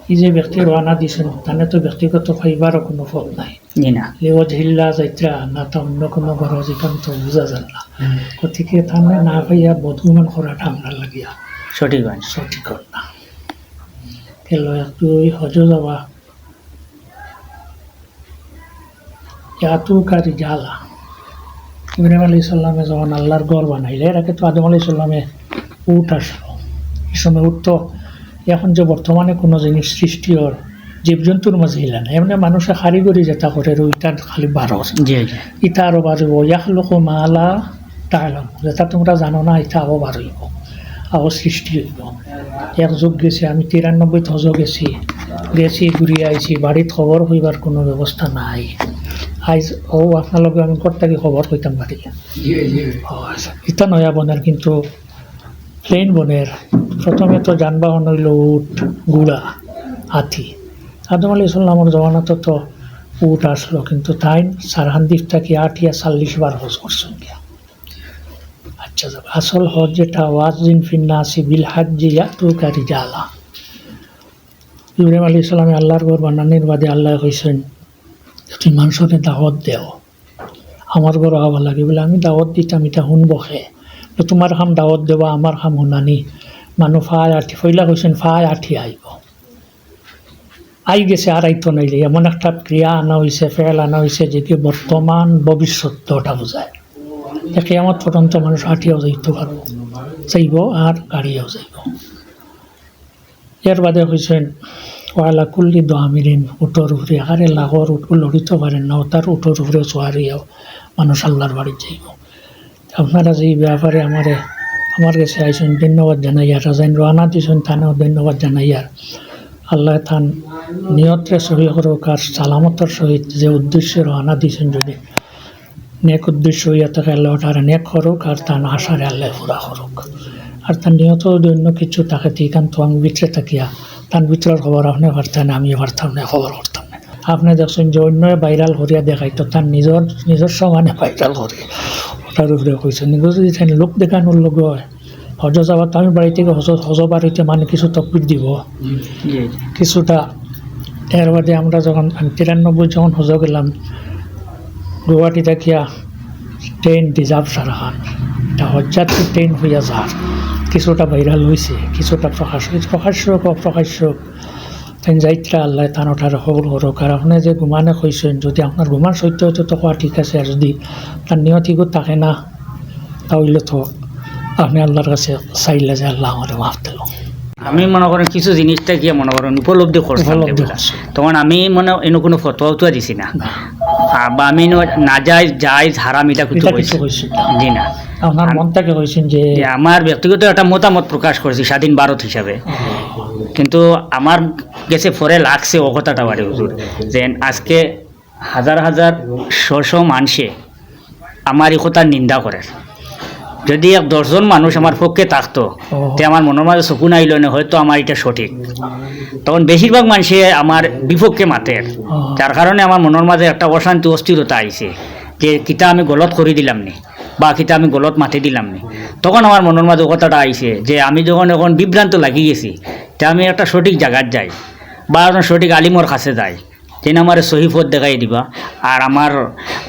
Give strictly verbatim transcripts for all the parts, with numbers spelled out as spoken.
এই যে ব্যক্তি রওয়ানা দিছইন, তানে তো ব্যক্তিগত পাইবারও কোনো পথ নাই। জি না। লিওয়াজহিল্লাহ যাইত্রা না তা অন্য কোনো গরজ, ইখান তো বুঝা যায় না। হুম। গতিকে তানে না পাইয়া বদগুমান করাটা আমরার লাগিয়া সঠিক হয় না। সঠিক হয় না। গেল একটু ওই হজো যাওয়া, ইয়াতুকা রিজালা। ইব্রাহিম আলাইহিস সালামে যখন আল্লাহর ঘর বানাইলা, এর আগে তো আদম আলাইহিস সালামে উট আসলো। এই সময় উট তো এখন যে বর্তমানে কোনো জিনিস সৃষ্টি অর, জীবজন্তুর মাঝে ইলা না, এমনি মানুষে কারিগরি যেটা করের, ওইটা খালি বারর। জি, জি। ইটা আরো বাড়িব, ইয়াখলুকু মা লা তা'লামুন, যেটা তোমরা জানো না, ইটা আরো বাড়িব, আরো সৃষ্টি অইব। এক যুগ গেছে, আমি তিরানব্বইত হজো গেছি, গেছি, ঘুরিয়া আইছি, বাড়িত খবর কইবার কোনো ব্যবস্থা নাই। আইজ ও আপনার লগে আমি ঘর থাকি খবর কইতাম পারি। জি, জি। ও, আচ্ছা, ইটা নয়া বনের, কিন্তু plain বনের। প্রথমে তো যানবাহন অইল উট, ঘোড়া, হাতি। আদম আলাইহিস সালামর জমানাত তো উট আসলো, কিন্তু তাইন সারহান দ্বীপ থাকি আটিয়া চল্লিশ বার হজ করছইন গিয়া। আচ্ছা, যাক, আসল হজ যেটা, ওয়াজ্জিন ফিন নাসি বিল হাজ্জি ইয়াতুকা রিজালা। ইব্রাহিম আলাইহিস সালামে আল্লাহর ঘর বানানির বাদে আল্লায় কইছইন, "তুমি মানষরে দাওয়াত দেও, আমার ঘরো আওয়া লাগে।" বলে, "আমি দাওয়াত দিতাম, ইটা হুনবো কে? তো তুমার কাম দাওয়াত দেওয়া, আমার কাম হুনানি।" মানুষ পায় আটি, পয়লা কইছইন, পায় আটি আইব। আই গেছে, আর আইতো নাইলে। এমন একটা ক্রিয়া আনা অইছে, ফেল আনা অইছে, যে কি বর্তমান, ভবিষ্যৎ দুটা বুঝায়। তে কিয়ামত পর্যন্ত মানুষ আটিয়াও যাইতো পারবো, যাইবো আর গাড়িয়াও যাইবো। এর বাদে কইছইন, "ওয়ালা কুল্লি দামিরিন", উটর উপরে, আরে লাগর উট লড়িতো পারের না, অতার উটর উপরে সওয়ার অইয়াও মানুষ আল্লাহর বাড়িত যাইবো। আপনারা যে এই ব্যাপারে আমারে, আমার গেছে আইছইন, ধন্যবাদ জানাইয়ার। আর যাইন রওয়ানা দিছইন, তানেও ধন্যবাদ জানাইয়ার। আল্লায় তান নিয়তরে সহি করউক, আর সালামতর সহিত যে উদ্দেশ্যে রওয়ানা দিছইন, যদি নেক উদ্দেশ্য অইয়া থাকে, আল্লায় অটারে নেক করউক, আর তান আশারে আল্লায় পুরা করউক। আর তান নিয়ত যদি অন্য কিছু থাকে, তে ইখান তো আমি ভিতরে থাকিয়া, তান ভিতরর খবর আপনে পারতা না, আমিও পারতাম না, খবর করতাম না। আপনে দেখছইন যে অন্যে viral করিয়া দেখাইতো, তান নিজর, নিজস্ব মানে viral করে, অটার উপরে কইছইন। এগু যদি তাইন লোক দেখানোর লগে অয়, হজো যাওয়াত তো আমি বাড়ি থাকি হজো, হজো বার অইতে মানে কিছু তকবির দিব, জি, জি। কিছুটা। এর বাদে আমরা যখন, আমি তিরানব্বই যখন হজো গেলাম, গুয়াহাটি থাকিয়া train reserve সারা খান, ইটা হজযাত্রী train অইয়া যার, কিছুটা viral অইছে, কিছুটা প্রকাশ অইছে, প্রকাশ্য হোক, অপ্রকাশ্য হোক, তাইন যাইত্রা, আল্লায় তান অটারে কবুল করউক। আর আপনে যে গুমানে কইছইন, যদি আপনার গুমান সত্য অইতো তো কওয়া ঠিক আছে, আর যদি তান নিয়ত ইগু থাকে না, তা অইলে তো আপনে আল্লাহর কাছে চাইলে যে, "আল্লাহ, আমারে মাফ দেও।" আমি মনে করেন কিছু জিনিসটা গিয়া মনে করেন উপলব্ধি করছিলাম উপলব্ধি যেগুলা। করছি। তখন আমি মনে এনে কোনো ফতোয়া উতোয়া দিছি না। না। আ, বা আমি এনে নাজায়েজ, জায়েজ, হারাম ইটা কিছু ইটা কইছি কিছু কইছি না। জি না। আপনার আম-, মন থাকি কইছইন যে যে আমার ব্যক্তিগত একটা মতামত প্রকাশ করছি স্বাধীন ভারত হিসাবে। হুম। কিন্তু আমার গেছে পরে লাগছে ও কথাটা বাড়ি হুজুর, যে আজকে হাজার হাজার, শ শ মানষে আমার ই কথার নিন্দা করের। যদি এক দশজন মানুষ আমার পক্ষে থাকতো, ও। তে আমার মনর মাঝে সুকুন আইলো নে, হয়তো আমার ইটা সঠিক। তখন বেশিরভাগ মানষে আমার বিপক্ষে মাতের, ও। যার কারণে আমার মনর মাঝে একটা অশান্তি, অস্থিরতা আইছে যে কিতা আমি গলত করি দিলাম নি বা কিতা আমি গলত মাতি দিলাম নি। তখন আমার মনর মাঝে কথাটা আইছে যে আমি যখন এখন বিভ্রান্ত লাগি গেছি, তে আমি একটা সঠিক জাগাত যাই বা একজন সঠিক আলিমর কাছে যাই, যেন আমারে সহি পথ দেখাই দিবা। আর আমার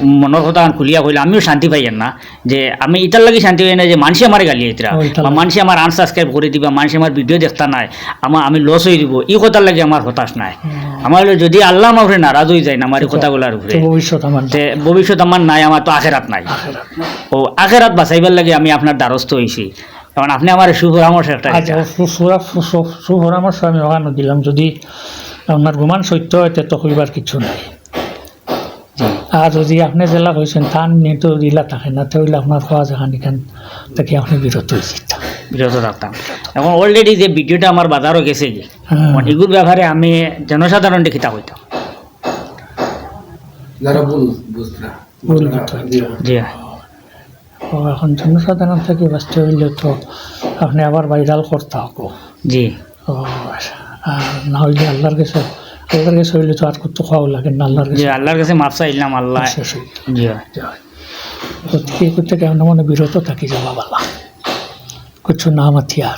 মনর কথা খুলিয়া কইলে আমিও শান্তি পাইয়ার না, যে আমি ইটার লাগি শান্তি পাই না যে মানষে আমারে গালি দিতরা ও, ইটার বা লাগি। মানষে আমার unsubscribe করি দিবা, মানষে আমার video দেখতা নায়, আমা-, আমি loss অই দিব, ই কথার লাগি আমার হতাশ নায়। হুম। আমার অইলো যদি আল্লাহ আমার উপরে নারাজ অই যায় না, আমার ই তো, কথাগুলার উপরে, তো ভবিষ্যৎ আমার নাই। তে ভবিষ্যৎ আমার নাই, আমার তো আখেরাত নাই। আখেরাত নাই। ও আখেরাত বাঁচাইবার লাগি আমি আপনার দ্বারস্থ অইছি। কারণ আপনে আমারে সুপরামর্শ একটা আচ্ছা, দিতা। সু-, সুরা-, সু-, সু-, সুপরামর্শ আমি অখানো দিলাম, যদি আপনার গুমান সত্য অয়, তে তো কইবার কিছু নাই। জি। আর যদি আপনে যেলা কইছইন, তান নিয়ত ইলা থাকে না, তে অইলে আপনার কওয়া যেখান ইখান থাকি আপনে বিরত অই যাইতা। বিরত থাকতাম। এখন already যে video টা আমার বাজারও গেছে গি, হ্যাঁ। মানে, এগুর ব্যাপারে আমি জনসাধারণরে কিতা কইতাম? যারা ভুল বুঝরা। ভুল বুঝরা। জি। ও, এখন জনসাধারণ থাকি বাঁচতে অইলে তো আপনে আবার viral করতা অইবো। জি। ও, আর না অইলে আল্লাহর গেছে, আল্লাহর গেছে অইলে তো আর কত কওয়া লাগে না, আল্লাহর জি, গেছে। আল্লাহর গেছে মাফ চাইলাম, আল্লাহ। আচ্ছা, আচ্ছা। জি। জি। গতিকে এগুর থাকি আমরা মানে বিরত থাকি যাওয়া ভালা। কিছু না মাতি আর।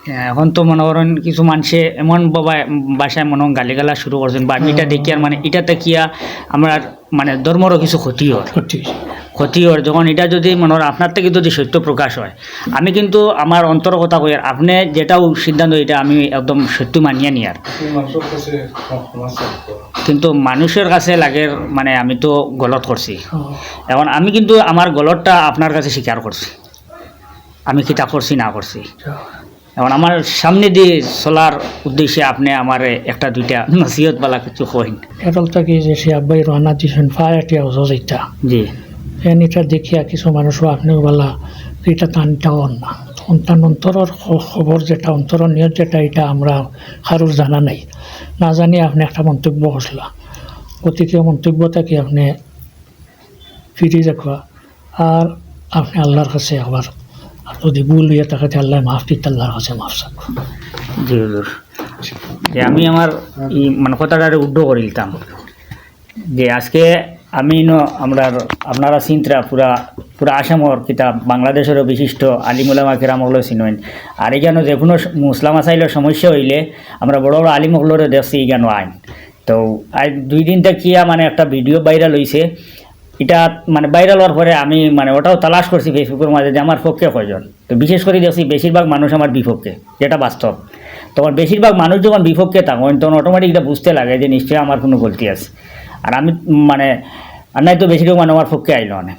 এখন তো মনে করেন কিছু মানুষে এমন বাবা-, ভাষায় মনে হয় গালিগালাজ শুরু করছেন, বা আমি এটা দেখি আর মানে এটা দেখিয়া আমরা মানে ধর্মরও কিছু ক্ষতি হয়। ক্ষতি। ক্ষতি হয় যখন এটা যদি মনে হয় আপনার থেকে যদি সত্য প্রকাশ হয়, আমি কিন্তু আমার অন্তর কথা কই, আর আপনি যেটাও সিদ্ধান্ত, এটা আমি একদম সত্য মানিয়া নিয়ার। মানুষের কাছে ক্ষমা চাইতে হয়। কিন্তু মানুষের কাছে লাগে মানে আমি তো গলত করছি। ও, এখন আমি কিন্তু আমার গলতটা আপনার কাছে স্বীকার করছি, আমি কিতা করছি না করছি। আচ্ছা। এখন আমার সামনে দিয়ে চলার উদ্দেশ্যে আপনি আমার একটা দুইটা নসিহত বালা কিছু কইন। এরল থাকি যে সে আব্বাই রওনা দিয়েছেন ফায়ার টিয়া হজো যেটা, জি। এন এটা দেখিয়া কিছু মানুষও আপনি বলা এটা তানটাও না, সন্তান অন্তরর খ-, খবর যেটা, অন্তরর নিয়ত যেটা, এটা আমরা কারোর জানা নাই, না জানি আপনি একটা মন্তব্য করছিলা। গতিকে মন্তব্য থাকি আপনি ফিরে যাবা, আর আপনি আল্লাহর কাছে আবার, আর যদি ভুল হইয়া থাকে, তে আল্লাহ মাফ দিতে, আল্লাহর কাছে মাফ চাক। জি হুজুর, যে আমি আমার এই মানে কথাটারে উড্ড করিলতাম যে আজকে আমি ন আমরা আপনারা চিন্তা পুরা পুরা আসামর কিতা বাংলাদেশেরও বিশিষ্ট আলিম উলামা কেরাম অকলে চিনইন। আর এখানো যে কোনো স- মুসলা মাসাইলর সমস্যা হইলে আমরা বড় বড় আলিম অকলরে দেখছি এখানো আইন। তো আজ দুই দিন থাকিয়া মানে একটা ভিডিও ভাইরাল হইছে। এটা মানে ভাইরাল হওয়ার পরে আমি মানে ওটাও তালাশ করছি ফেসবুকের মাঝে যে আমার পক্ষে কয়জন। তো বিশেষ করে দেখছি বেশিরভাগ মানুষ আমার বিপক্ষে, যেটা বাস্তব। তখন বেশিরভাগ মানুষ যখন বিপক্ষে থাকেন তখন অটোমেটিক এটা বুঝতে লাগে যে নিশ্চয়ই আমার কোনো গলতি আছে। আর আমি মানে আর নাই তো বেশিরভাগ মানুষ আমার পক্ষে আইলো না,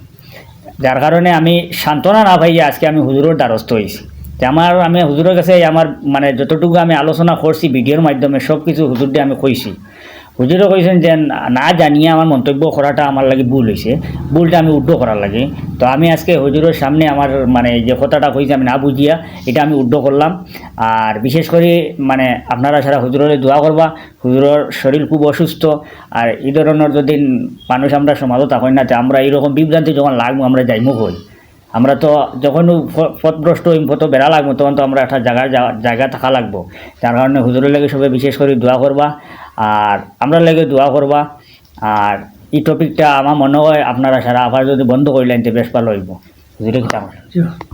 যার কারণে আমি সান্ত্বনা না পাইয়া আজকে আমি হুজুরর দ্বারস্থ হইছি। যে আমার আমি হুজুরর কাছে আমার মানে যতটুকু আমি আলোচনা করছি ভিডিওর মাধ্যমে সব কিছু হুজুররে আমি কইছি। হুজুরে কইছেন যে না জানিয়া আমার মন্তব্য করাটা আমার লাগি ভুল হইছে, ভুলটা আমি উড্ড করার লাগি। তো আমি আজকে হুজুরর সামনে আমার মানে যে কথাটা কইছি আমি না বুঝিয়া এটা আমি উড্ড করলাম। আর বিশেষ করে মানে আপনারা সারা হুজুররে দোয়া করবা, হুজুরর শরীর খুব অসুস্থ। আর এই ধরনের যদি মানুষ আমরা সমাজও থাকই না, তে আমরা এইরকম বিভ্রান্তি যখন লাগবো আমরা যাইমু কই। আমরা তো যখন প- পথভ্রষ্ট হইম, পথ বেড়া লাগবো, তখন তো আমরা একটা জায়গায় যা- জায়গা থাকা লাগবো। যার কারণে হুজুরের লাগি সবে বিশেষ করে দোয়া করবা, আর আমরা লাগি দোয়া করবা। আর এই টপিকটা আমার মনে হয় আপনারা সারা আবার যদি বন্ধ করিলেন তো বেশ ভালো হইব। হুজুরে কিতা কইন? জি।